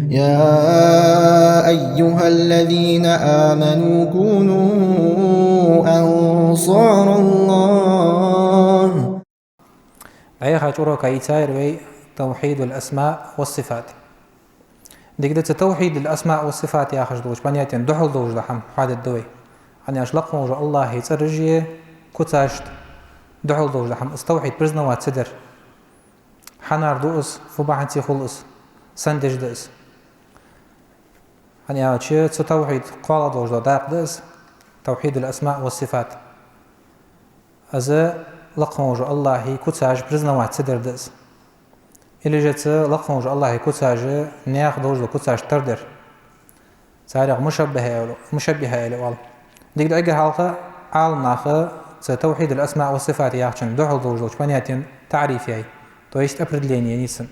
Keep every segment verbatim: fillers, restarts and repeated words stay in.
يا أيها الذين آمنوا كونوا أنصار الله. ДӀаяхача урока йийцай вай توحيد الأسماء والصفات. Дика да, цу توحيد الأسماء والصفات яхаш долча понятена духьал долаш дола хӀама хьадергда вай. ХӀана аьлча лакха волча АллахӀа цӀераши куцаши духьал долаш дола хӀама, из توحيد признавать ца дар. Хьанар да из, фу бахьанца хул из, сенна деш да из. ХӀана аьлча цу توحيد кхоалагӀа долаш дола дакъа да из, توحيد الأسماء والصفات. Из лакха волча АллахӀа куцаш признавать ца дар да из. Или же цу лакха волча АллахӀа куцаш наьха долаш дола куцашта тара дар. Царех мушаббихӀа аьле, мушаббихӀа аьле оал. Дика да, эггара хьалха Ӏаламнаха цу توحيد الأسماء والصفات яхачун духьал долаш долча понятена таӀриф яьй, то есть определение яьй цун.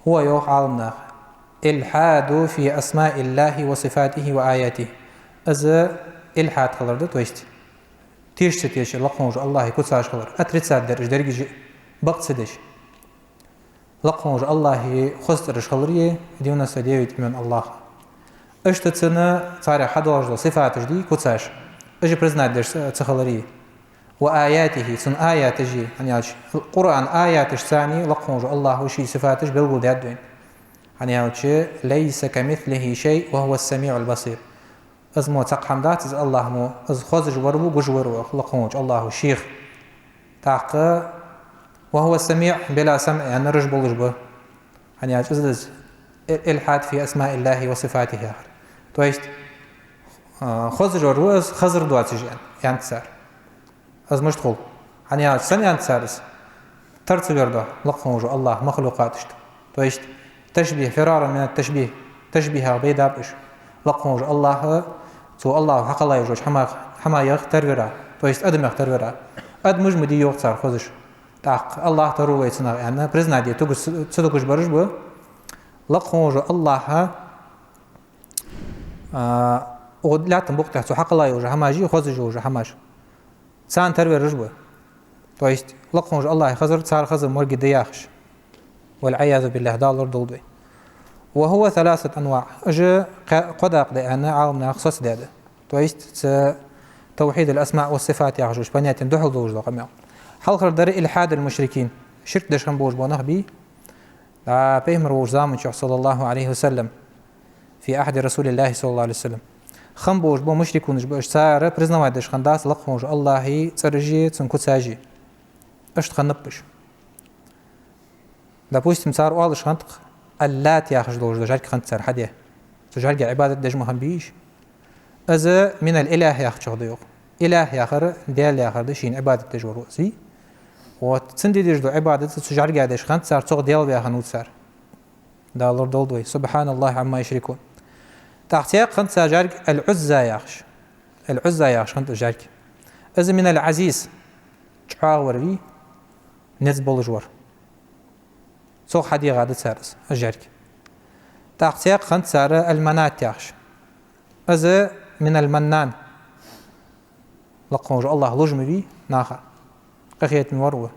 هو, йоах Ӏаламнаха, الإلحاد في أسماء الله وصفاته وآياته. Из илхьад хилар да, то есть теша ца тешар лакха волча АллахӀа куцаш хилар, отрицать дар уж дерригаш а, бакъ ца деш. Лакха волча АллахӀа хоза цӀераш хилари, девяносто девять имен АллахӀа. Иштта цун царех хьадоагӀаш дола сифаташ дий, куцаш, уж признать деш ца хилари. وآياته, цун аяташи, хӀана аьлча Къуръана аяташца лакха волча АллахӀа ший сифаташ белгалдаьд вайна. ХӀана аьлча ليس كمثله شيء وهو السميع البصير. Из мо цхьаккха хӀама дац, из АллахӀ мо, из хозаш вар ва, гуш вар ва, лакха волча АллахӀа шийх. ТӀаккха وهو السميع بلا سمع аьннараш болаш ба. ХӀана аьлча из да из إلحاد في أسماء الله وصفاته яхар. То есть, а, хозаш вар ва из, хозар доацаш аьн-, аьннад цар. Из мишта хул? ХӀана аьлча сенна аьннад цар из? Тара ца вер да лакха волча АллахӀа махлукъаташта. То есть ташбихӀ, فرارا من التشبيه, ташбихӀах бе даб уж. Лакха волча АллахӀа, цу АллахӀа хьакхелла йолча хӀамах, хӀамаех тара вера, то есть адамех тара вера. Адамаш ма дий, йоах цар, хозаш. ТӀаккха АллахӀ тара ва вай цунах аьнна, признать де тугаш, ца тугаш бараш ба. Лакха волча АллахӀа, а, укх лаьттан букъа тӀа цу хьакхелла йолча хӀамаши, хозаш йолча хӀамаши. Царна тара вераш ба. То есть лакха волча АллахӀа хозар цар хоза морги да яхаш. والعياذ بالله, Дала лорадолда вай. وهو ثلاثة أنواع. Уж кхо-, кхо дакъа да аьнна, Ӏаламнаха соцадаьд. То есть цу توحيد الأسماء والصفات яхаш йолча понятена духьал долаш дола къамаьл. Хьалхара дар إلحاد المشركين, ширк деш хинна болаш бола нах бий. ДӀа пайхамар волча заман чухь, صلى الله عليه وسلم, في عهد رسول الله صلى الله عليه وسلم, хинна болаш бола мушрикунаш ба уж, цар признавать деш хиннадац лакха волча АллахӀа цӀераши цун куцаши. Иштта хиннаб уж. Допустим, цар оалаш хиннад-кх, Аллат яхаш долаш дола жӀарг хиннад цар хьаде. Цу жӀарга Ӏибадат деш ма хиннабий уж. Из من الإله яхачох да, йоах. Илахь яхар Даьла яхар да, шийна Ӏибадат деш вар ва из. Вот, цунна де дезаш дола Ӏибадат цу жӀарга деш хиннад цар, цох Даьла ваь хиннав цар. Дала лорадолда вай. سبحان الله عما يشركون. ТӀаккха цхьаькха хиннад цар жӀарг Аль-Ӏузза яхаш. Аль-Ӏузза яхаш хиннад из жӀарг. Из من العزيز, чӀоагӀа вар вий, низ болаш вар. Цох хьадийгӀад цар из, из жӀарг. ТӀаккха цхьаькха хиннад цар Аль-Манат яхаш. Из من المنان. Лакха волча АллахӀа луш ма вий наха. Къахетаме вар ва.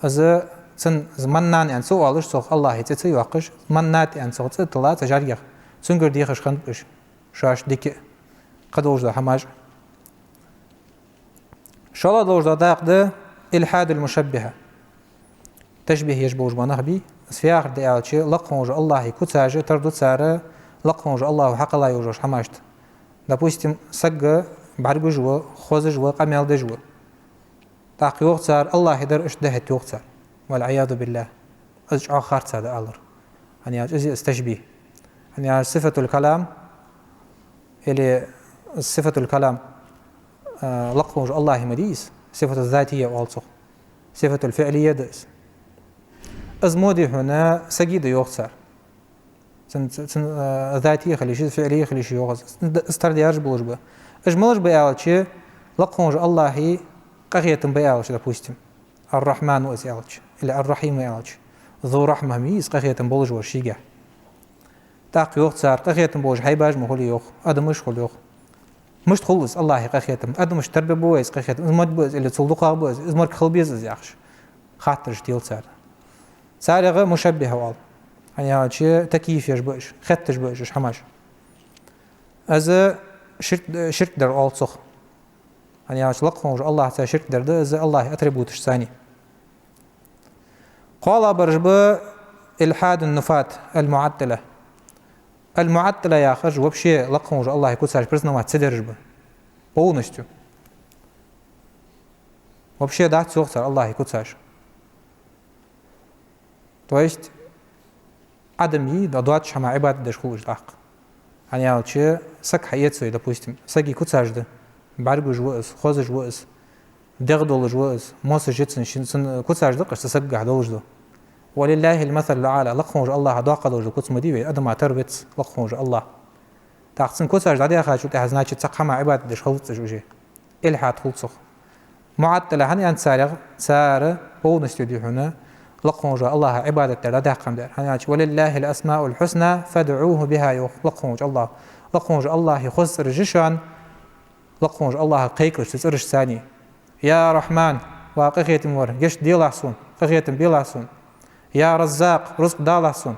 Из цун, из Маннан аьнна ца оалаш, цох АллахӀа цӀи ца йоаккхаш, Маннат аьнна цох цӀи тилла цу жӀаргах. Цунгара дехаш хиннаб уж шоашта дика а, кхыдолаш дола хӀамаш а. ШоллагӀа долаш дола дакъа да إلحاد المشبهة. ТашбихӀ еш болаш бола нах бий. Из фу яхар да аьлча, лакха волча АллахӀа куцаш тара ду цар лакха волча АллахӀа хьакхелла йолаш йолча хӀамашта. Допустим, саг бӀаргагуш ва, хозаш ва, къамаьл деш ва. ТӀаккха йоах цар, АллахӀа дар иштта да хӀаьта, йоах цар. والعياذ بالله. Из чӀоагӀа харцахьа да алар. ХӀана аьлча из, из ташбихӀ. ХӀана аьлча صفة الكلام или صفة الكلام, а, лакха волча АллахӀа ма дий из, صفة الذاتية оал цох. صفة الفعلية да из. Из мо дий хьона, сага да, йоах цар. Цун, цун, а, ذاتية хила йиш я из, فعلية хила йиш я, йоах из. Из тара дераш болаш ба. Уж малаш ба аьлча, лакха волча АллахӀа къахетам ба аьлча, допустим, الرحمن ва из аьлча, или الرحيم ва аьлча, ذو رحمة ма вий из, къахетам болаш вар шийгахь. ТӀаккха йоах цар, къахетам болаш хьайбаш ма хулий, йоах, адамаш хул, йоах. Мишта хул из АллахӀа къахетам? Адамашта тара бергба вай из къахетам? Из ма дий ба из, или цул дукхагӀа ба из, из мара хила беза из, яхаш, хаттараш тел цар. Царех мушаббихӀа оал. ХӀана аьлча, такйиф еш ба уж, хетташ ба уж, уж хӀамаш. Из ширк, ширк дар оал цох. ХӀана аьлча, лакха волча АллахӀаца ширк дар да, из АллахӀа атрибуташца цхьана. КхоалагӀбараш ба илхьаду нуфат, аль-муӀаттила. Аль-муӀаттила яхараш вообще лакха волча АллахӀа куцаш признавать ца дераш ба. Полностью. Вообще дац йоах цар АллахӀа куцаш. То есть, Ӏадам йий, да доацача хӀаман Ӏибадат деш хул уж тӀаккха. ХӀана аьлча, саг хьаэца вай, допустим, сага куцаш да. БӀаргагуш ва из, хозаш ва из, дегӀ долаш ва из, мосаш я цун, шин, цун куцаш да-кх уж цу сагагахьа долаш дола. ولله المثل الأعلى, лакха волча АллахӀа доккха долаш дола куц ма дий вай, адама тара веза лакха волча АллахӀ. ТӀаккха цун куцаш дӀадаьхачул тӀехьагӀа, значит, цхьаккха хӀаман Ӏибадат деш хилац уж уже. Илхьад хул цох. МуӀаттила хӀана аьннад царех, цар полностью, дий хьона, лакха волча АллахӀа Ӏибадат дар дӀадаьккха ма дар. ХӀана аьлча, ولله الأسماء الحسنى فادعوه بها йоах лакха волча АллахӀа. Лакха волча АллахӀа хоза цӀераш я шоана, лакха волча АллахӀага кхайкалаш цу цӀерашца цхьана. Я Рахьман, ва къахетаме вар, гешт делахь сона, къахетам белахь сона. Я Раззакъ, рузкъ далахь сона.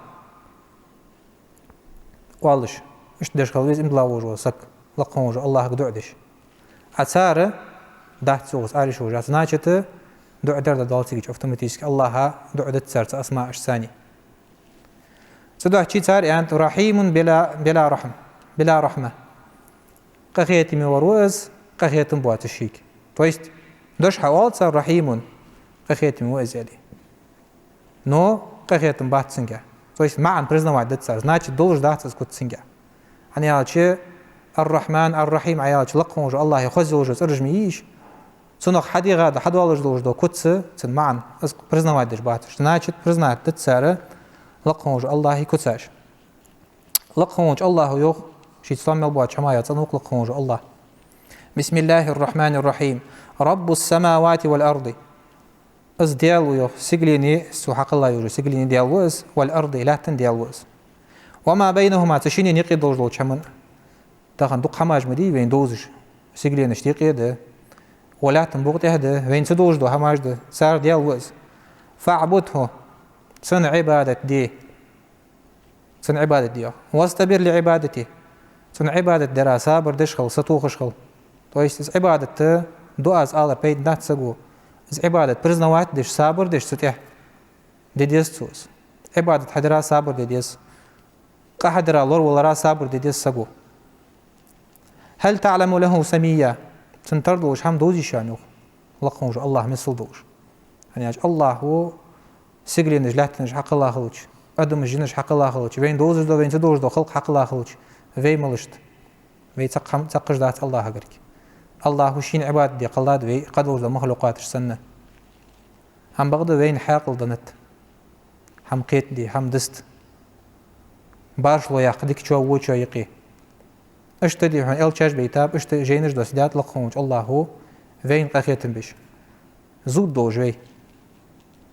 Оалаш, иштта деш хила веза иман дилла волаш вола саг, лакха волча АллахӀага дуӀа деш. А цар дац йоах из, ариш вожа. Значит, дуӀа дар дӀадоал цига автоматически. АллахӀа дуӀа дац цар цу асмаашца цхьана. Цудухьа цар аьннад: رحيم بلا، بلا رحم، بلا رحمة. Къахетаме вар ва из, къахетам боацаш шийга. То есть, дош хьаоал цар: رحيم, къахетаме ва из, аьле. Но къахетам бац цунгахь. То есть маӀан признавать дац цар. Значит, долаш дац из куц цунгахь. ХӀана аьлча, Ар-Рахьман, Ар-Рахьим Ӏа аьлча, лакха волча АллахӀа хоза йолаш йола цӀераш ма йий уж. Цунах хьадийгӀа да, хьадоалаш долаш дола куц, цун маӀан, из признавать деш бац уж. Значит, признать дац цар лакха волча АллахӀа куцаш. Лакха волча АллахӀа йоах, шийца товш мел боацача хӀамаех цӀенвоаккх лакха волча АллахӀ. بسم الله الرحمن الرحيم. رب السماوات والأرض. Из Даьла ва йоах, сигаленеи, цу хьакхелла йолча сигаленеи Даьла ва из, والأرض, лаьттан Даьла ва из. وما بينهما, цу шинне юкъе долаш долча хӀаман. Тахан дукха хӀамаш ма дий вайна довзаш, сигаленашта юкъе да, укх лаьттан букъа тӀа да, вайна ца довзаш дола хӀамаш да, цар Даьла ва из. فاعبده, цунна Ӏибадат де. Цунна Ӏибадат де йоах. واصطبر لعبادته. Цунна Ӏибадат дара сабар деш хила, сатохаш хила. То есть из Ӏибадат ду аз алар пайда дац саго. Из Ӏибадат признавать деш, сабар деш цу тӀа де деза цо из. Ӏибадат хьадара сабар де деза. Къа хьадара, лоравалара сабар де деза саго. هل تعلم له سميا. Цунна тара долаш хӀама довзий шоана йоах. Лакха волча АллахӀ миссел долаш. ХӀана аьлча АллахӀ ва сигаленаш, лаьттанаш хьакхелла хилча, адамаш, жинаш хьакхелла хилча, вайна довзаш дола, вайна ца довзаш дола халкъ хьакхелла хилча, вай малашта. Вай цхьаккха хӀама, цхьаккха хӀама дац АллахӀагарга. АллахӀа шийна Ӏибадат де кхеллад вай, кхыдолаш дола махлукъаташ санна. ХӀама бакъда вайна хьаькъал деннад. ХӀама кхетаде, хӀама диста. Башхало яккха дикачоа, вочоа юкъе. Иштта, дий хьона, элчаш байтаб, иштта жайнаш доссийтад лакха волча АллахӀа, вайна къахетам беш. Зувргдолаш вай.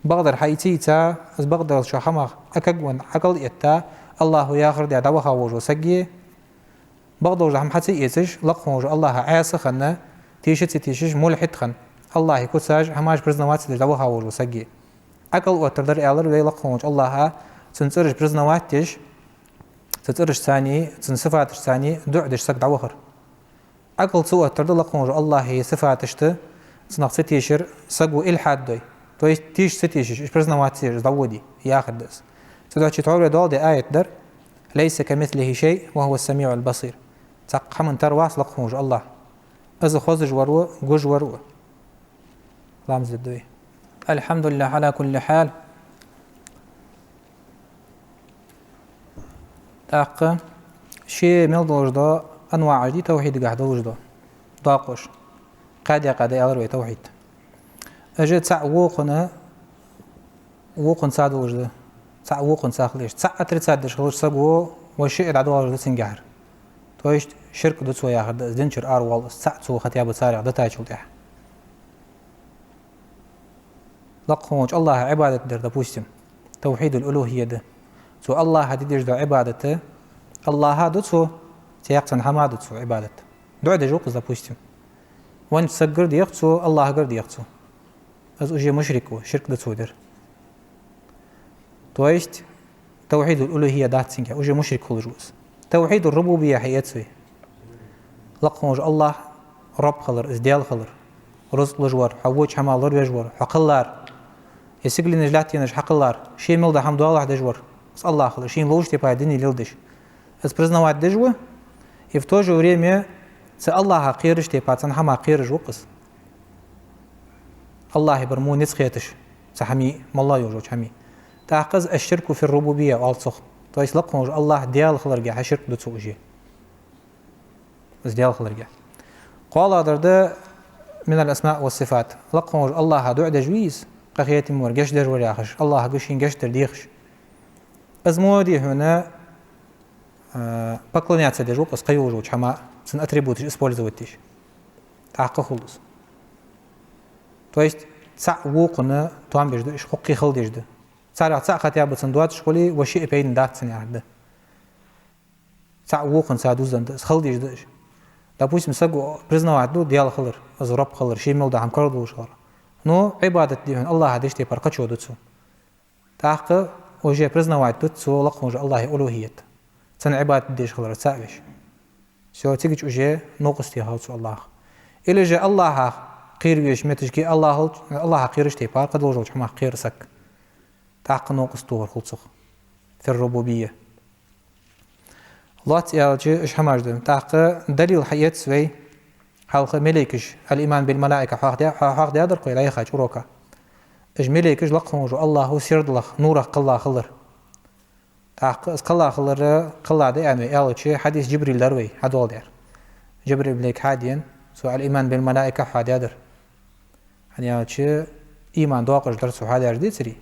Бакъдар хьаийца, из бакъдолча хӀамах Ӏокагвенна, ӀокӀал а этта, АллахӀа яхар даь дӀаваха волаш вола саг, бакъдолаш хӀама хьа ца эцаш, лакха волча АллахӀа Ӏаьса хинна, тийша ца тийшаш, мулхьид хинна, АллахӀа куцаш, хӀамаш признавать ца деш дӀаваха волаш вола саг. ӀокӀал оттар дар, аьлар вай, лакха волча АллахӀа, цун цӀераш признавать деш, цу цӀерашца цхьана, цун сифаташца цхьана дуӀа деш саг дӀавахар. ӀокӀал ца оттар да лакха волча АллахӀа сифаташта, цунах ца тешар саго илхьад дой. То есть тийша ца тийшаш, уж признавать ца деш дӀаводе, яхар да из. Цудухьа тхьовра доаладаь аят дар: ليس كمثله شيء وهو السميع البصير. Цхьаккха хӀаман тара вац лакха волча АллахӀ. Из хозаш вар ва, гуш вар ва. Ламаз де деза вай. الحمد لله على كل حال. ТӀаккха ше мел долаш дола анваӀаш дий тавхьидагахьа долаш дола доккхаш. Кхаь декъа да аьлар вай тавхьид. Уж цаӀ вокхунна, вокхунца долаш да. ЦаӀ вокхунца хила езаш. ЦаӀ отрицать деш хилча саго вай шиъ дӀадоалаш да цунгахьара. То есть ширк да цо яхар да из, дин чура аравоал из, цаӀ цо хотя бы царех дитачул тӀехьагӀа. Лакха волча АллахӀа Ӏибадат дар, допустим, тавхьидуль-улухӀия да. Цу АллахӀа де дезаш дола Ӏибадат, АллахӀа ду цо, цхьаккха цхьан хӀаман ду цо Ӏибадат. ДуӀа деш ва-кх из, допустим. Веннача сагагара дех цо, АллахӀагара дех цо. Из уже мушрик ва, ширк да цо дер. То есть, Тавхьидул-улухӀийя дац цунга, уже мушрик хулаш ва из. Тавхьидур-рубубийя хьаэц вай. Лакха волча Аллахӏа Рабб хилар, из Даьла хилар. Рузкъ луш вар, хьо воча хӀамах лоравеш вар, хьо кхеллар. Из сигаленаш, лаьттанаш хьакхеллар, шийна мел дола хӀама доалахьа деш вар. Из Аллахӏ хилар, шийна ловча тайпара дин леладеш. Из признавать деш ва, и в то же время цу Аллахӏах кхераш тайпара цхьан хӀамах кхераш ва-кх из. Аллахӏа бар мо низ хеташ, цу хӀамий, моллагӀа йолча хӀамий. ТӀаккха из аш-ширку фир-рубубийя оал цох. То есть лакха волча Аллахӏ Даьла хиларга хьа ширк ду цо уже. Из Даьла хиларга. КхоалагӀдар да минал-асмаъ вас-сифат. Лакха волча Аллахӏа дуӀа деш вий из, къахетаме вар, гешт деш вар яхаш, Аллахӏага шийна гешт дар дехаш. Из мо дий хьона, а, поклоняться деш ва-кх из кхыйолча хӀамах, цун атрибуташ использовать деш. ТӀаккха хул из. То есть цаӀ вокханна тоам беш да уж, хукхе хала деш да. Царех цаӀ хотя бы цунна доацаш хуле, вообще пайдана дац цунна яхар да. ЦаӀ вокханна цо дуздан да, из хала деш да уж. Допустим, саго признавать ду Даьла хилар, из Рабб хилар, шийна мел дола хӀама карадолаш хилар. Но Ӏибадат дий хьона Аллахӏа деча тайпара кхычо ду цо. ТӀаккха уже признавать ду цо лакха волча Аллахӏа улухӀийят. Цунна Ӏибадат деш хилар цаӀ веш. Всё, цигача уже новкъост тохав цо Аллахӏах. Или же Аллахӏах кхера везача метте Аллахӏал-, Аллахӏах кхераш тайпара кхыдолча хӀамах кхер саг. ТӀаккха новкъост тохар хул цох. Фир-рубубийя. Лоацца аьлча, уж хӀамаш да. ТӀаккха далил хьаэц вай, хьалха малейкаш, аль-иман биль-малаика хьоахадаь-, хьо-, хьоахадаьдар-кх вай лайхача урока. Уж малейкаш лакха волча Аллахӏо сердалах, нурах кхелла хилар. ТӀаккха из кхелла хилар кхелла да аьнна вай аьлча, хьадис Джибрил дар вай хьадоаладаьр. Джибрил малейк хьадена, цо аль-иман биль-малаика хьоахадаьдар. ХӀана аьлча, иман доаккхаш дар цо хьоахадаьр децаре.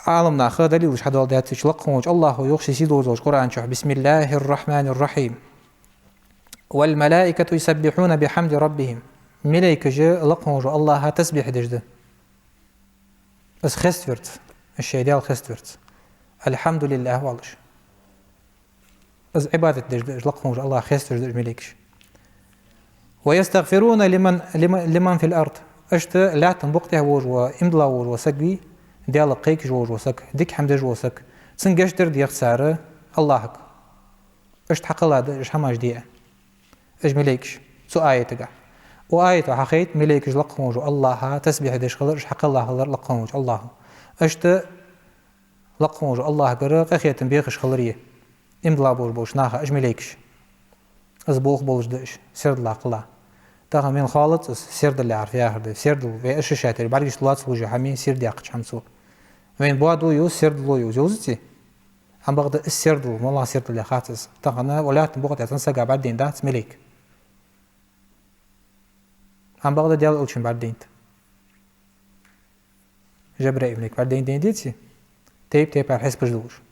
Ӏаламнаха далилаш хьадоаладаьд цу чу. Лакха волча Аллахӏо йоах ший сийдолча Къуръан чу: بسم الله الرحمن الرحيم. والملائكة يسبحون بحمد ربهم. Малейкаш лакха волча Аллахӏа тасбихь деш да. Из хеставарца, из шоай Даьла хеставарца. الحمد لله оалаш. Из Ӏибадат деш да уж, лакха волча Аллахӏа хеставеш да уж малейкаш. ويستغفرون لمن، لمن، لمن في الأرض. Иштта лаьттан букъа тӀа волаш вола, иман дилла волаш вола саг вий, Даьлага кхайкаш волаш вола саг, дика хӀама деш вола саг. Цунна гешт дар дех цар Аллахӏага. Иштта хьакхелла да уж хӀамаш де. Уж малейкаш, цу аятага. Укх аято хьахайт малейкаш лакха волча Аллахӏа тасбихь деш хилар, уж хьакхелла хилар лакха волча Аллахӏо. Иштта лакха волча Аллахӏагара къахетам бехаш хилар е иман дилла болаш болча наха уж малейкаш. Из болх болаш да уж, сердалах кхелла. Тахан вайна хоалац из сердал яхар фу яхар да. Сердал, вай ишта шоай тӀера бӀаргашта лоацалуш я хӀама, сердал яхача хӀамаца. Вайна боадо йоах из, сердало йоах из, йовзаций? Амма бакъда из сердал, моллагӀа сердал яхац из. Тахан укх лаьттан букъа тӀа цхьан сага бӀаргадайна дац малейк. Амма бакъда Даьла Элчанна бӀаргадайнад. Жабраил малейк бӀаргадайнад, дайна деций? Тайп-тайпара хьисапаш долаш.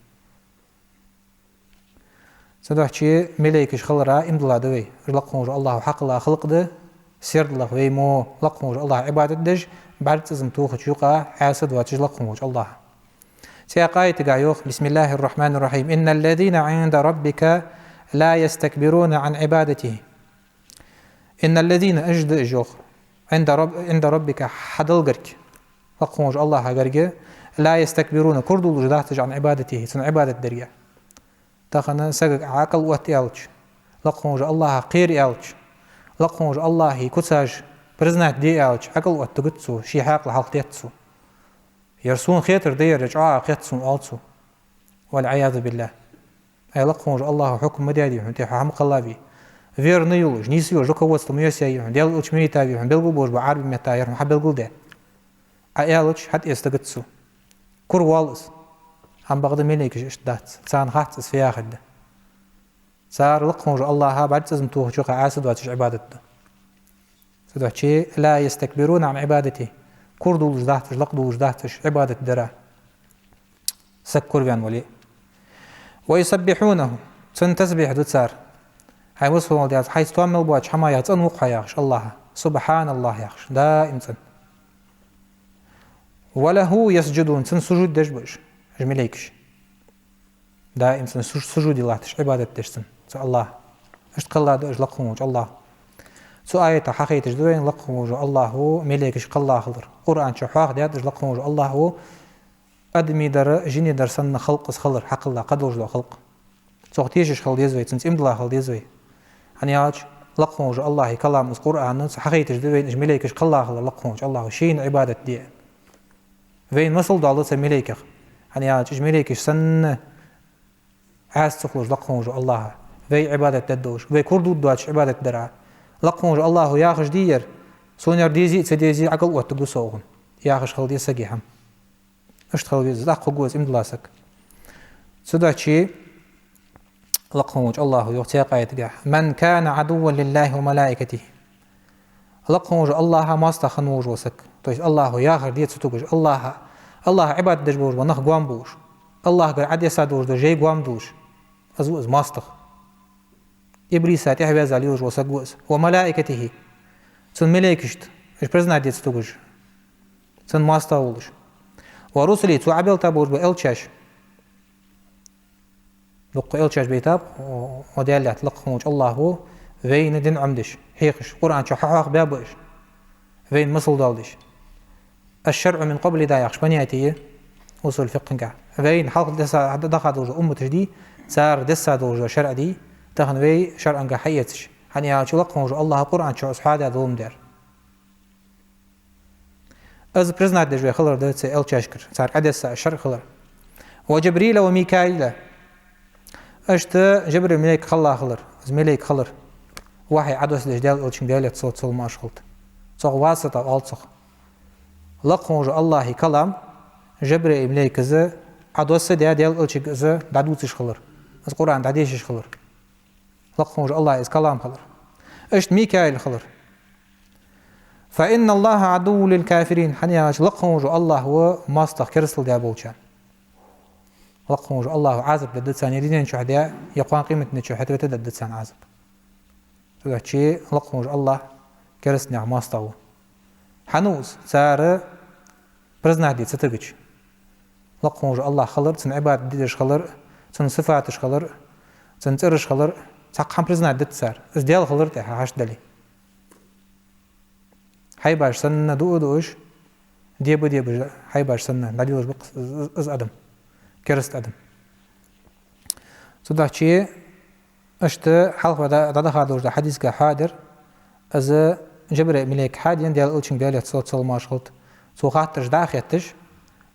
Цудухьа малейкаш хилара иман дилла да вай. Уж лакха волча Аллахӏо хьакхелла халкъ да, сердалах вай мо лакха волча Аллахӏа Ӏибадат деш, бӀарг цӀенна тохача юкъа Ӏаьса доацаш лакха волча Аллахӏа. Цхьаькха аятага йоах: بسم الله الرحمن الرحيم. إن الذين عند ربك لا يستكبرون عن عبادته. إن الذين, уж да уж йоах, عند رب، عند ربك хьа Далла гарга, лакха волча Аллахӏа гарга, لا يستكبرون, кура довлаш дац уж عن عبادته, цунна Ӏибадат дарга. Тахан сагага Ӏа Ӏакъал отт аьлча, лакха волча Аллахӏах кхера аьлча, лакха волча Аллахӏа куцаш признать де аьлча, Ӏакъал оттаргдац цо, ший хьаькъал хьалхадетт цо. Ер сона хетар да, ер чӀоагӀа хет сона, оал цо. والعياذ بالله. Ай, лакха волча Аллахӏо хьукам ма даьдий хьона, тӀехьа хӀама кхелла вий. Верный йолаш, нийса йолаш руководство ма йоссаяьй хьона, Даьла Элча ма вайтавий хьона, белгала болаш ба Ӏарбий метта ер хьона хьабелгалдаь. Ӏа аьлча, хьатӀаэцаргдац цо. Кура воал из. Амма бакъда малейкаш иштта дац. Царна хац из фу яхар да. Цар лакха волча Аллахӏа бӀарг цӀенна тохача юкъа Ӏаьса доацаш Ӏибадат ду. Цудухьа لا يستكبرون عن عبادته. Кура довлаш дац уж, лакха довлаш дац уж Ӏибадат дара. Саг кура ваьнна вале. ويسبحونه. Цунна тасбихь ду цар. Хьай васхвала даьлча, хьайца тоам мел боацача хӀамаех цӀена ва-кх хьо яхаш Аллахӏ. سبحان الله яхаш. Даим цӀена. وله يسجدون. Цунна сужуд деш ба уж, уж малейкаш. Даим цунна суж-, сужуде латташ, Ӏибадат деш цунна, цу Аллахӏа. Иштта кхелла да уж лакха волча Аллахӏо. Цу аято хьахайташ да вайна лакха волча Аллахӏо малейкаш кхелла хилар. Къуръан чу хьоахадаьд уж лакха волча Аллахӏо, Адамий дар, жиний дар санна халкъ из хилар, хьакхелла кхы долаш дола халкъ. Цох тешаш хила деза вай, цунца иман дилла хила деза вай. ХӀана аьлча, лакха волча АллахӀа калам из Къуръан, цо хьахайташ да вайна уж малейкаш кхелла хилар лакха волча АллахӀа, шийна Ӏибадат де. Вайна масал доаладу цу малейкех. ХӀана аьлча, уж малейкаш санна Ӏаьса ца хулаш лакха волча АллахӀа, вай Ӏибадат дергдолаш, вай кура дувргдоацаш Ӏибадат дара. Лакха волча АллахӀа яхаш дий ер, сона ер дезе а ца дезе а Ӏокхалоттаргва со укхунна, яхаш хила деза сага хӀама. Иштта хила веза, тӀаккха хургва из иман дилла саг. Цудухьа лакха волча АллахӀа йоах цхьаькха аятагахь: «من كان عدوا لله وملائكته». Лакха волча АллахӀа моастагӀа хинна волаш вола саг. То есть АллахӀа яхар де ца тугаш, АллахӀа, АллахӀа Ӏибадат деш болаш бола нах гоама болаш, АллахӀагара Ӏодесса долаш дола жай гоама долаш. Из ва из моастагӀа. Иблиса тӀехьаваьзза лелаш вола саг ва из. «وملائكته». Цун малейкашта, уж признать де ца тугаш, цун моастагӀа волаш. «ورسله», цо Ӏобелта болаш бола элчаш. Дукха элчаш байтаб, о, о Даьла лаьтта лакха волча АллахӀа вайна дин Ӏомадеш, хьехаш, Къуръан чу хьахьоахабаьб уж, вайна масал доаладеш. «الشرع من قبل» да яхаш понятие я усул фикъхӀагахь. Вайна хьалха десса, дӀадаха долаш дола умматаш дий, цар десса долаш дола шарӀа дий, тахан вай шарӀагахь хьаэцаш. ХӀана аьлча, лакха волча АллахӀа Къуръан чу из хьоадаь долаш дар. Из признать деш вай хилар да цу элчашкара, цар Ӏодесса шарӀа хилар. «وجبريل وميكائيل». Иштта Жабраил малейк кхелла хилар, из малейк хилар. Вахьи Ӏодоссадеш Даьла элчанга, Даьла салот-салам хилда. Цох васита оал цох. Лакха волча АллахӀа калам, Жабраил малейка из Ӏодоссадаь, Даьла элчанга из дӀадувцаш хилар. Из Къуръан дӀадешаш хилар. Лакха волча АллахӀа из калам хилар. Иштта Микаил хилар. «فإن الله عدو للكافرين». ХӀана аьлча, лакха волча АллахӀа ва моастагӀа керастал даь болчарна. Лакха волча АллахӀа Ӏазап дергда царна, е дунен чухь де, е кхоана къематдийнахьа хьатӀавета дергда царна Ӏазап. Цудухьа лакха волча АллахӀ керастанех моастагӀа ва. ХӀана ва из? Цар признать де ца тугача. Лакха волча АллахӀ хилар, цунна Ӏибадат деш хилар, цун сифаташ хилар, цун цӀераш хилар, цхьаккха хӀама признать дац цар. Из Даьла хилар тӀехьа хьашт дале. Хьайбаш санна дуа а дуаш, деба а дебаш, хьайбаш санна дӀадилаш ба-кх из, из, из адам, кераста адам. Цудухьа иштта хьалха дӀа-, дӀадаха долаш дола хьадисагахь хьоадаьр, из Жабраил малейк хьадена Даьла элчанга, Даьла салот-салам хилда, цо хаттараш дӀа а хетташ,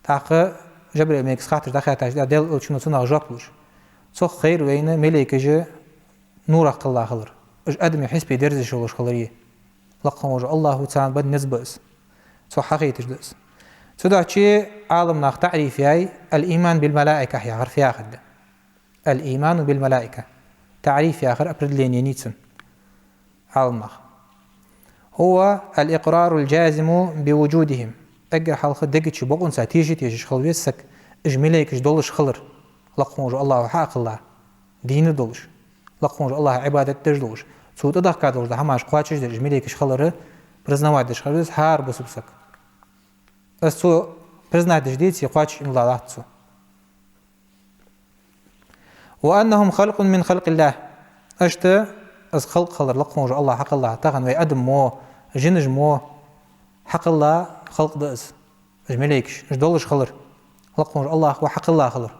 тӀаккха Жабраил малейкас хаттараш дӀахаьттача, Даьла элчано цунах жоп луш. Цох хайра вайна малейкаш нурах кхелла хилар. Уж адамий хьисапе дерзаш йолаш хилар е. Лакха волча АллахӀа царна бенна низ ба из. Цох хьахайташ да из. Цудухьа Ӏаламнаха таӀриф яьй, «الإيمان بالملائكة» яхар фу яхилга да. «الإيمان بالملائكة». ТаӀриф яхар, определение я цун Ӏаламнаха. «هو الإقرار الجازم بوجودهم». Эггара хьалха дега чу бокъонца теша тешаш хила веза саг, уж малейкаш долаш хилар, лакха волча АллахӀа хьакхелла, дийна долаш, лакха волча АллахӀа Ӏибадат деш долаш, цо тӀадехка долаш дола хӀамаш кхоачашдеш, уж малейкаш хилар признавать деш хила веза хӀара бусалба саг. Из цо признать деш деце, кхоачаш иман дилла дац цо. «وأنهم خلق من خلق الله». Иштта из халкъ хилар, лакха волча АллахӀа хьакхелла, тахан вай адам мо, жинаш мо, хьакхелла халкъ да из. Уж малейкаш, уж долаш хилар, лакха волча АллахӀа хьакхелла хилар.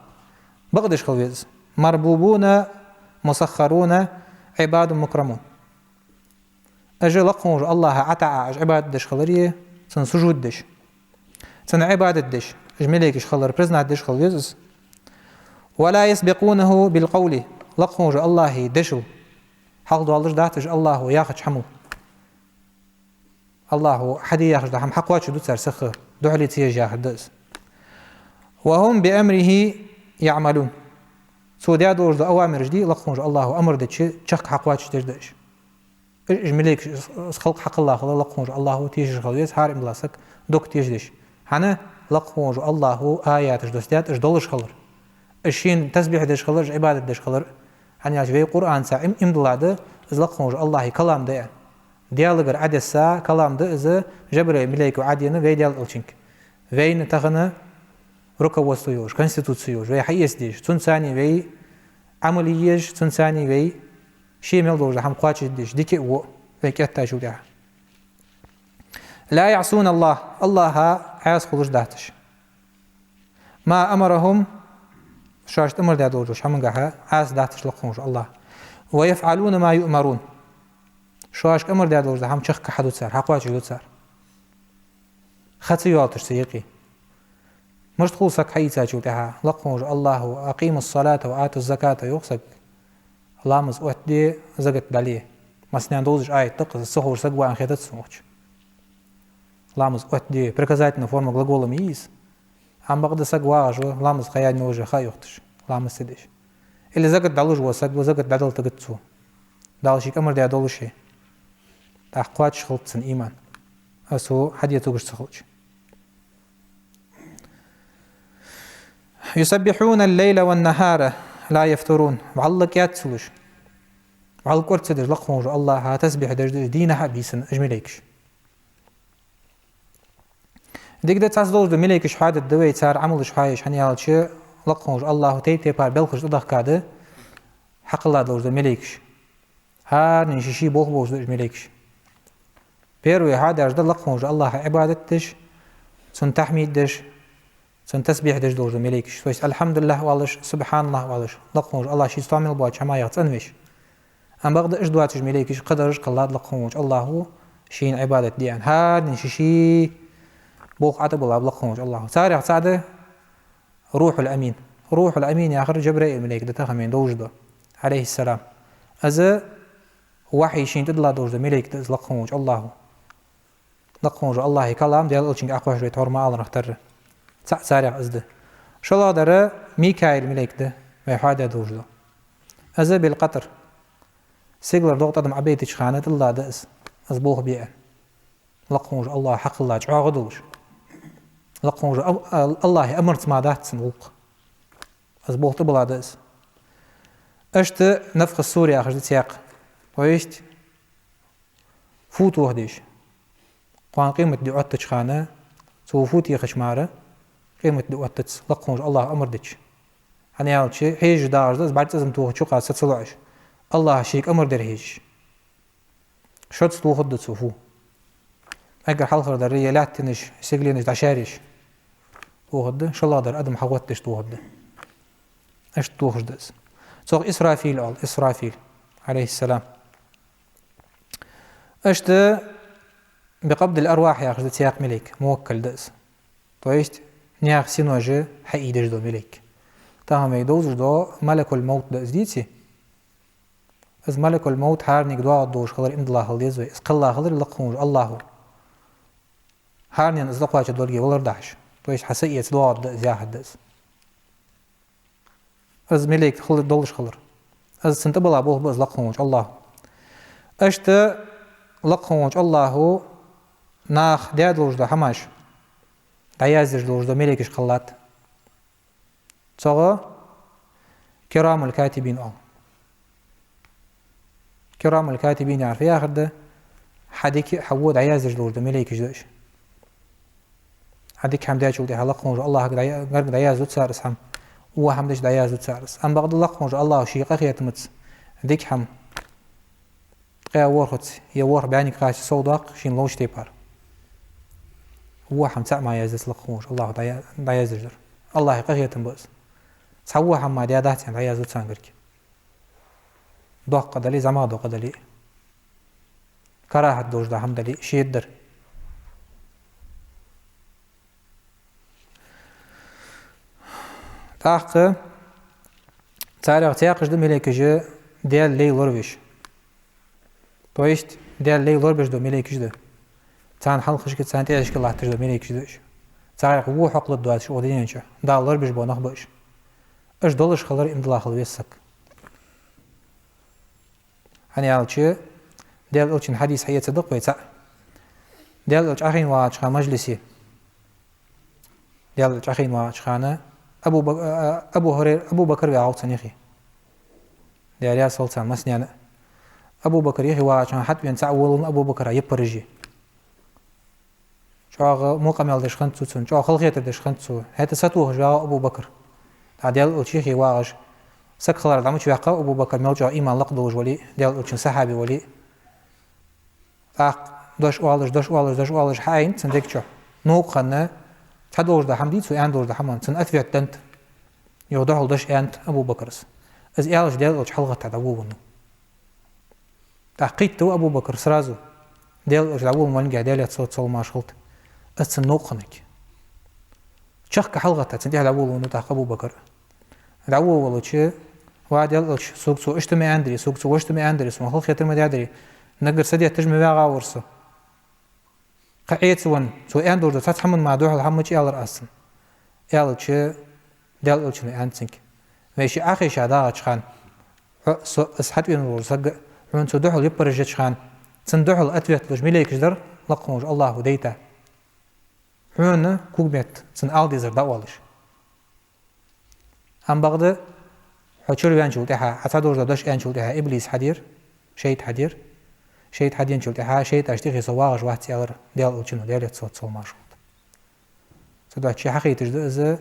Бакъдеш хила веза из. «مربوبون مسخرون عباد مكرمون». Уж лакха волча АллахӀа ӀотаӀа, уж Ӏибадат деш хилар е, цунна сужуд деш, цунна Ӏибадат деш, уж малейкаш хилар признать деш хила веза из. «ولا يسبقونه بالقول». Лакха волча АллахӀа дешал хьалхадоалаш дац уж АллахӀа яхача хӀамал. АллахӀа хьаде яхаш дола хӀама хьакхоачашду цар сиха, духьале ца еш яхар да из. «وهم بأمره يعملون». Цо даь долаш дола авамираш дий, лакха волча АллахӀа амар дича, чехка хьакхоачашдеш да уж. Уж малейкаш, из халкъ хьакхелла хилар, лакха волча АллахӀа тешаш хила веза хӀара иман дилла саг, дог тешадеш. ХӀана? Лакха волча АллахӀа аяташ доссадаьд уж долаш хилар, уж шийна тасбихь деш хилар, уж Ӏибадат деш хилар. ХӀана аьлча вай Къуръанца им-, иман дилла да, из лакха волча АллахӀа калам да аьнна. Даьлагара Ӏодесса калам да из, Жабраил малейко Ӏодена вай Даьла элчанга. Вайна тахан руководство йолаш, конституци йолаш, вай хьаэца дезаш, цунца вай Ӏамал е езаш, цунца вай ше мел долаш дола хӀама кхоачашде дезаш, дика а, во а, вай кӀеттачул тӀехьа. «لا يعصون الله», АллахӀа Ӏаьса хулаш дац уж. ما أمرهم, шоашта амар даь долча хӀамангахьа Ӏаса дац уж лакха волча АллахӀа. ويفعلون ما يؤمرون, шоашка амар даь долча хӀама чехка хьаду цар, хьакхоачашду цар. Ха ца йоалийташ цу юкъе. Мишта хул саг хьаийцачул тӀехьагӀа? Лакха волча АллахӀа: «أقيموا الصلاة وآتوا الزكاة», йоах саг. Ламаз оттаде, закат дӀале. Массанена довзаш аят да-кх из, ца ховш саг ва аьнна хетац сона укхаза. Ламаз оттаде, приказательная форма глагола ма йий из. Амма бакъда саг вагӀаш ва, ламаз ха яьннай уже ха йохийташ, ламаз ца деш. Или закат дӀалуш вола саг ва, закат дӀадала тигац цо. Дала шийга амар даь долаш. ТӀаккха кхоачаш хилац цун иман, из цо хьаде ца гуш ца хилча. «يسبحون الليل والنهار لا يفترون». ВӀалла кӀаьда ца луш, вӀалла кӀорда ца деш лакха волча АллахӀа тасбихь деш да уж дийнахьа а бийсанна, уж малейкаш. Дика да, цхьацца долаш дола малейкаш хьоадергда вай, цар Ӏамалаш хьоаеш, хӀана аьлча лакха волча АллахӀа тайп-тайпара белхаш тӀадахка да, хьакхелла долаш дола малейкаш. ХӀаране ший-ший болх болаш да уж малейкаш. Первый хьоадеш да лакха волча АллахӀа Ӏибадат деш, цунна тахьмид деш, цунна тасбихь деш долаш дола малейкаш. То есть «الحمد لله» оалаш, «سبحان الله» оалаш, лакха волча АллахӀ шийца тоам мел боацача хӀамаех цӀенвеш. Амма бакъда уж доацаш малейкаш кхыдараш кхеллад лакха волча АллахӀа шийна Ӏибадат де аьнна. ХӀаране ший-ший болх ӀотӀабиллаб лакха волча АллахӀа. Царех цаӀ да Рухьул Амин. Рухьул Амин яхар Джабраил малейк да, тахан вайна довзаш дола, Ӏалайхи ссалам. Из вахьи шийна тӀадилла долаш дола малейк да из лакха волча АллахӀа. Лакха волча АллахӀа калам, Даьла Элчанга Ӏокхоачаш вай тхьовра ма аллара тара. ЦаӀ царех из да. ШоллагӀдар Микаил малейк да, вай хьоадаь долаш дола. Из бил-къатр, сигалара догӀа тӀадам Ӏобайтача хана тӀадилла да из, из болх бе аьнна. Лакха волча АллахӀа хьакхелла, чӀоагӀа долаш. Лакха волча Ал-, Ал-, АллахӀа амарца мара дац цун гӀулакх. Из болх тӀабилла да из. Иштта нафхас-сур яхаш да цхьаькха. То есть фу тохадеш. Кхоана къематди оттача хана, цо фу техача мара, къематди оттац, лакха волча АллахӀа амар дича. ХӀана аьлча хьежаш дагӀаш да из, бӀарга цӀацкъам тохача юкъа са ца лоӀаш. АллахӀа шийга амар дар хьежаш. Шозза тохаргда цо фу. Эггара хьалхардар е лаьттанаш, сигаленаш дӀашаьреш тохаргда, шоллагӀдар адам хьагӀоттадеш тохаргда. Иштта тохаш да из. Цох Исрафил оал, Исрафил, Ӏалайхи ссалам. Иштта би къабдил-арвахь яхаш да цхьаькха малейк, муваккал да из. То есть наьха синош хьаийдеш дола малейк. Тахан вай довзаш дола малакул-мовт да из, дийций? Из малакул-мовт хӀаранега доагӀаргдолаш хилар иман дилла хила деза вай. Из кхелла хилар лакха волча АллахӀа. ХӀаранена из дӀакхоачаргдолга валар дахьаш. То есть хьа са эца доагӀаргда из, яхар да из. Из малейк хила долаш хилар. Из цунна тӀабилла болх ба из лакха волча АллахӀа. Иштта лакха волча АллахӀа наха даь долаш дола хӀамаш дӀаяздеш долаш дола малейкаш кхеллад. Цох кирамул-катибин оал. Кирамул-катибин яхар фу яхар да? Хьа дика, хьа во дӀаяздеш долаш дола малейкаш да уж. Хьа дика хӀама даьчул тӀехьагӀа лакха волча АллахӀа гарга дӀая-, гарга дӀаязду цар из хӀама, во хӀама дича дӀаязду цар из. Амма бакъда лакха волча АллахӀа ший къахетамца дика хӀама ткъаь ворхӀаца е ворхӀ бӀаьннега кхаччалца совдоаккх шийна ловча тайпара. Во хӀама цаӀ мара яздац лакха волча АллахӀа дӀая-, дӀаяздеш дар. АллахӀа къахетам ба из. Цхьа во хӀама мара даь дац аьнна дӀаязду царна гарга. Доккха дале, зӀамагӀа доккха дале, карахӀат долаш дола хӀама дале, шедар. ТӀаккха царех цхьаькхаш да малейкаш Даьла лай лоравеш. То есть Даьла лай лорабеш дола малейкаш да. Царна хьалхашка, царна тӀехьашка латташ дола малейкаш да уж. Царех во хьокхалургдоацаш укх дунен чу Дала лорабеш бола нах ба уж. Уж долаш хилар иман дилла хила веза саг. ХӀана аьлча Даьла Элчан хьадис хьаэцаргда-кх вай цаӀ. Даьла Элча Ӏохайна вагӀача хана мажлисе, Даьла Элча Ӏохайна вагӀача хана Абу Бак-, а, а, Абу Хурайра, Абу Бакр ваьгӀав цунна юхе. Даьла раьза хилва царна массанена а. Абу Бакр юхе вагӀача хана хьатӀавена цаӀ волавеннав Абу Бакра яппараш е. ЧӀоагӀа мукъа мел деш хиннад цо цунна, чӀоагӀа халахетар деш хиннад цо. ХӀаьта сатохаш ваьгӀав Абу Бакр. ТӀаккха Даьла Элча юхе вагӀаш, саг хиларах дӀа ма ца ваьккхав Абу Бакр, мел чӀоагӀа иман лакхдолаш вале а, Даьла Элчан сахьаби вале а. ТӀаккха дош оалаш, дош оалаш, дош оалаш хьаайнад цун дег чу. Новкъа хинна Цхьа долаш да хӀама дий, цо аьнна долаш да хӀама, цун ответ деннад. Юха духьал дош аьннад Абу Бакра. Из аьлча, Даьла Элча хьалгӀетта дӀаволавеннав. ТӀаккха кхийттав Абу Бакр сразу. Даьла Элча дӀаволавенна валлалехьа, Даьлера салот-салам хилда, из цун новкъа хиннай. Чехка хьалгӀетта цунна тӀехьа дӀаволавеннав тӀаккха Абу Бакр. ДӀаволавелча: «Ва Даьла Элча, сога цо иштта ма аьннадарий, сога цо вешта ма аьннадарий, сона халахетар ма даьдарий, наггара садетташ ма вагӀа вар со». Кхы Ӏеца венна, цо аьнна долаш да цхьацца хӀаман мара духьал хӀама ма ца аьлар аз цунна. Аьлча, Даьла Элчано аьннад цунга: «Вай шиъ Ӏохайша дагӀача хана, хьо а, со а, из хьатӀавена волча сага а, хьона цо духьал яппараш еча хана, цунна духьал ответ луш малейкаш дар, лакха волча АллахӀа дайта. Хьона когаметта цунна ала дезар дӀаоалаш. Амма бакъда, хьо чура ваьнначул тӀехьагӀа, Ӏа цхьа долаш дола дош аьнначул тӀехьагӀа, иблис хьадера, шайтӀа хьадера. ШайтӀа хьаденачул тӀехьагӀа, шайтӀаш тӀехьа со вагӀаш вац», — аьлар Даьла Элчано, Даьлера салот-салам хилда. Цудухьа хьахайташ да из,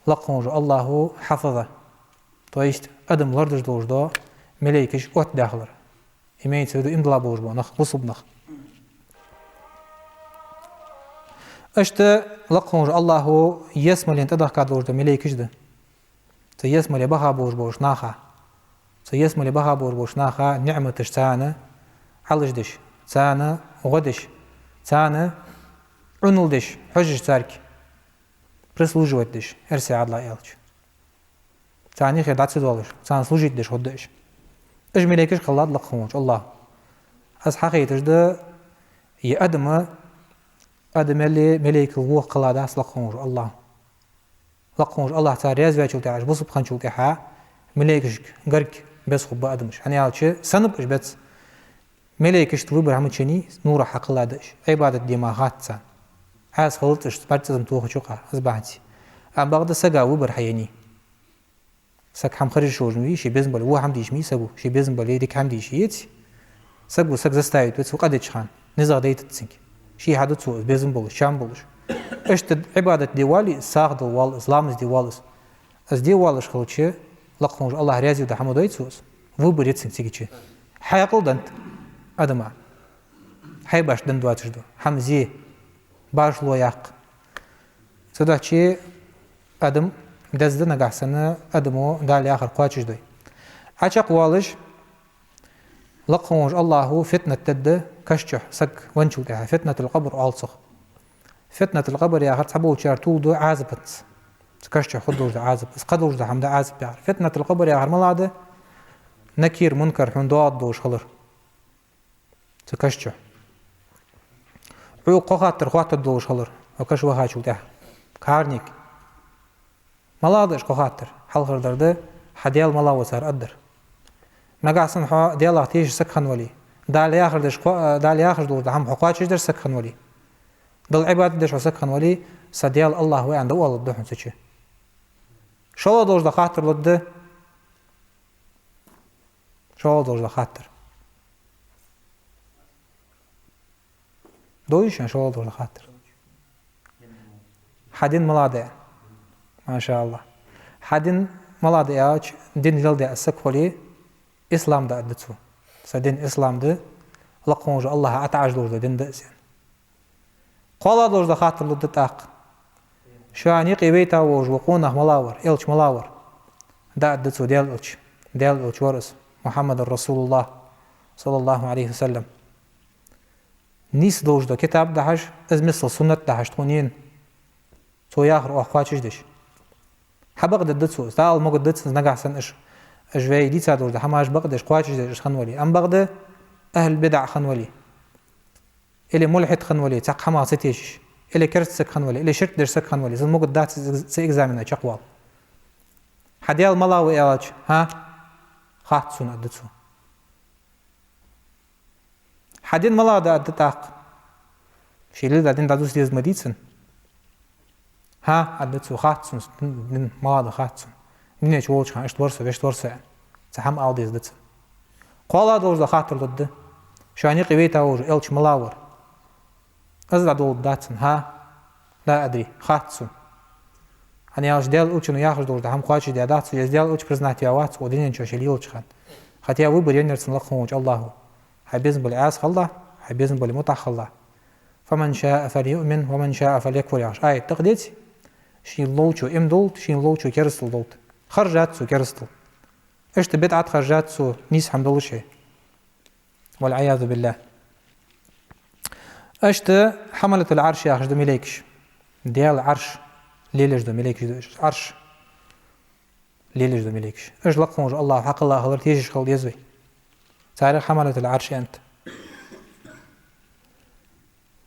лакха волча АллахӀа хьафаза, то есть адам лорадеш долаш дола малейкаш оттадаь хилар. Имеется в виду, има дилла болаш бола нах, бусалба нах. Иштта лакха волча АллахӀа ялсмален тӀадахка долаш дола малейкаш да. Цу ялсмале баха болаш болча наха, цу ялсмале баха болаш болча наха ниӀматаш царна Ӏалашдеш, царна гӀо деш, царна Ӏунал деш, хьожаш царга, прислуживать деш, эрсий Ӏаьдала аьлча. Царна юхе дӀа ца доалаш, царна служить деш хургда уж. Уж малейкаш кхеллад лакха волча АллахӀа. Из хьахайташ да, из адам, адамел а малейкал а во кхелла дац лакха волча АллахӀа. Лакха волча АллахӀ цар раьза ваьчул тӀехьагӀа, уж бусалба хинначул тӀехьагӀа малейкашка гарга беза хургба адамаш. ХӀана аьлча, саннаб уж беза. Малейкашта выбор хӀама ца еннай, нура хьакхелла да уж. Ӏибадат де мара хац царна. Ӏаьса хилац уж, бӀарг цӀацам тохача юкъа, из бахьанца. Амма бакъда сага выбор хьаеннай. Саг хӀама хержа шожна вий, ше безам бале, во хӀама дийша ма йий саго, ше безам бале, дика хӀама дийша еций. Саго саг заставить вац, укх къа деча хана. НизагӀа дайтац цунга. Ше хьаду цо из, безам болаш, чам болаш. Иштта Ӏибадат де вале, сагӀа дала вале, ламаз де вале. Из де валаш хилча, лакха волча АллахӀ раьза ву да хӀама дой цо из. Выбор я цунга цигача. Хьаькъал деннад адама. Хьайбаш денна доацаш да. ХӀама зе, башхало яккха. Цудухьа адам деза да нагахьа санна, адамо Дала яхар кхоачашдой. Ӏочакхвалаш, лакха волча АллахӀа фитнат дергда каша чу саг венначул тӀехьагӀа, фитнатул-къабр оал цох. Фитнатул-къабр яхар цхьаболчар тувладу Ӏазапаца. Цу каша чу хургдолаш да Ӏазап. Из кхыдолаш да хӀама да Ӏазап яхар. Фитнатул-къабр яхар малагӀа да? Накир, Мункар хьона доагӀаргдолаш хилар цу каша чу. Ӏо кхо хаттар хоаттаргдолаш хилар, укх каша вахачул тӀехьагӀа. КӀаьнк. МалагӀа да уж кхо хаттар? Хьалхардар да: хьа Даьла малагӀа ва, цар аргдар. Нагахьа санна хьо Даьлах тешаш саг хинна вале, Дала яхар деш кхо-, Дала яхаш долаш да хӀама хьо кхоачашдеш саг хинна вале, Далла Ӏибадат деш хьо саг хинна вале, са Даьла АллахӀ ва аьнна дӀаоаларгда хьона цу чу. ШоллагӀа долаш да хаттар лургда. ШоллагӀа долаш да хаттар. Дой шоана шоллагӀа долаш да хаттар? Хьа ди малагӀа да? Машаллахь. Хьа ди малагӀа да аьлча, ди леладаь саг хуле, ислам да аргда цо. Са ди ислам да, лакха волча АллахӀа ӀотаӀаш долаш да ди да из. КхоалагӀа долаш да хаттар лургда тӀаккха. Шоана юкъе вайта волаш ва къонах малагӀа вар, элча малагӀа вар? Да аргда цо: Даьла элча. Даьла элча вар из, Мухьаммадан расулуллахӀ, саллаллахӀу Ӏалайхи ва саллам. Нийса долаш да китаб дахьаш, из миссел суннат дахьаш тхона, цо яхар оаха кхоачашдеш. Хьабакъдергда цо из, Дала могаргда цунна нагахьа санна уж, уж вай дийца долаш да хӀамаш бакъдеш, кхоачашдеш уж хинна вале. Амма бакъда ахӀлу бидӀа хинна вале, или мулхьид хинна вале, цхьаккха хӀамах ца тешаш, или керста саг хинна вале, или ширк деш саг хинна вале, цунна могаргдац цу экзамена чакхвала. Хьа Даьла малагӀа ва аьлча, хӀа? Хац сона, аргда цо. Хьа ди малагӀа да, аргда тӀаккха. Ше леладаь ди дӀадувца деза ма дий цунна. ХӀа, аргда цо, хац сона, ди малагӀа да хац сона. Дунен чу волча хана иштта вар со, вешта вар со аьнна, цхьа хӀама ала деза да цунна. КхоалагӀа долаш да хаттар лургда. Шоана юкъе вайта волаш ва элча малагӀа вар? Из дӀадоладац цунна, хӀа? Ла адри, хац сона. ХӀана аьлча Даьла элчано яхаш долаш да хӀама кхоачашдаь дац цо, из Даьла элча признать ваь вац укх дунен чу ше лелача хана. Хотя выбор еннаяр цунна лакха волча АллахӀа. Хьай безам бале Ӏаьса хилалахь, хьай безам бале мутӀахь хилалахь. «فمن شاء فليؤمن ومن شاء فليكفر» яхаш аят тӀакхаьчача, шийна ловчо иман долда, шийна ловчо керастал долда. Харжад цо керастал. Иштта бидӀат харжад цо нийса хӀама долаш. والعياذ بالله. Иштта حملة العرش яхаш да малейкаш. Даьла Ӏарш лелаеш да малейкаш да уж. Ӏарш лелаеш да малейкаш. Уж лакха волча АллахӀа хьакхелла хилар тешаш хила деза вай. Царех حملة العرش аьннад.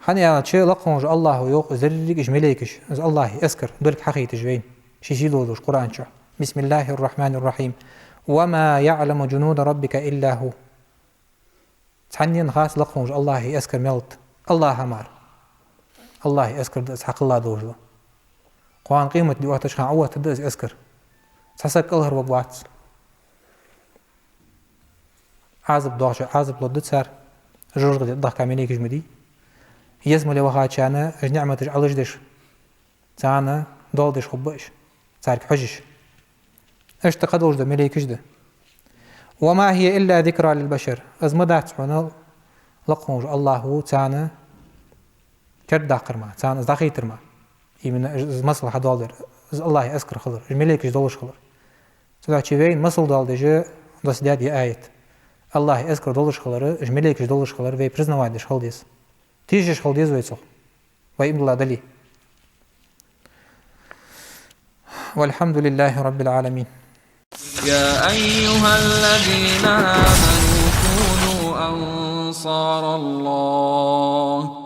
ХӀана аьлча, лакха волча АллахӀа йоах, из деррига уж малейкаш, из АллахӀа эскар, долга хьахайташ вайна ший сийдола долча Къуръан чу. بسم الله الرحمن الرحيم. «وما يعلم جنود ربك إلا هو». Цхьаннена хац лакха волча АллахӀа эскар мел да. АллахӀа мара. АллахӀа эскар да из хьакхелла долаш. Кхоана къематди оттача хана Ӏооттаргда из эскар. Цхьа саг кӀалхарваргвац. Ӏазап доагӀача Ӏазап лургда цар, жожагӀате тӀадахка малейкаш ма дий. Еза мел вахачарна уж ниӀматаш Ӏалашдеш, царна доал деш хургба уж, царга хьожаш. Иштта кхыдолаш да малейкаш да. «وما هي إلا ذكرى للبشر». Из ма дац хьона, лакха волча АллахӀа царна кердадаккхар мара, царна из дӀахайтар мара. Именно из масал хьадоаладер, из АллахӀа эскар хилар, уж малейкаш долаш хилар. Цудухьа вайна масал доаладеш доссадаьд ер аят. АллахӀа эскар долаш хилар, уж малейкаш долаш хилар вай признавать деш хила деза. Тешаш хила деза вай цох. Вай иман дилла дале. والحمد لله رب العالمين. يا أيها الذين آمنوا كونوا أنصار الله.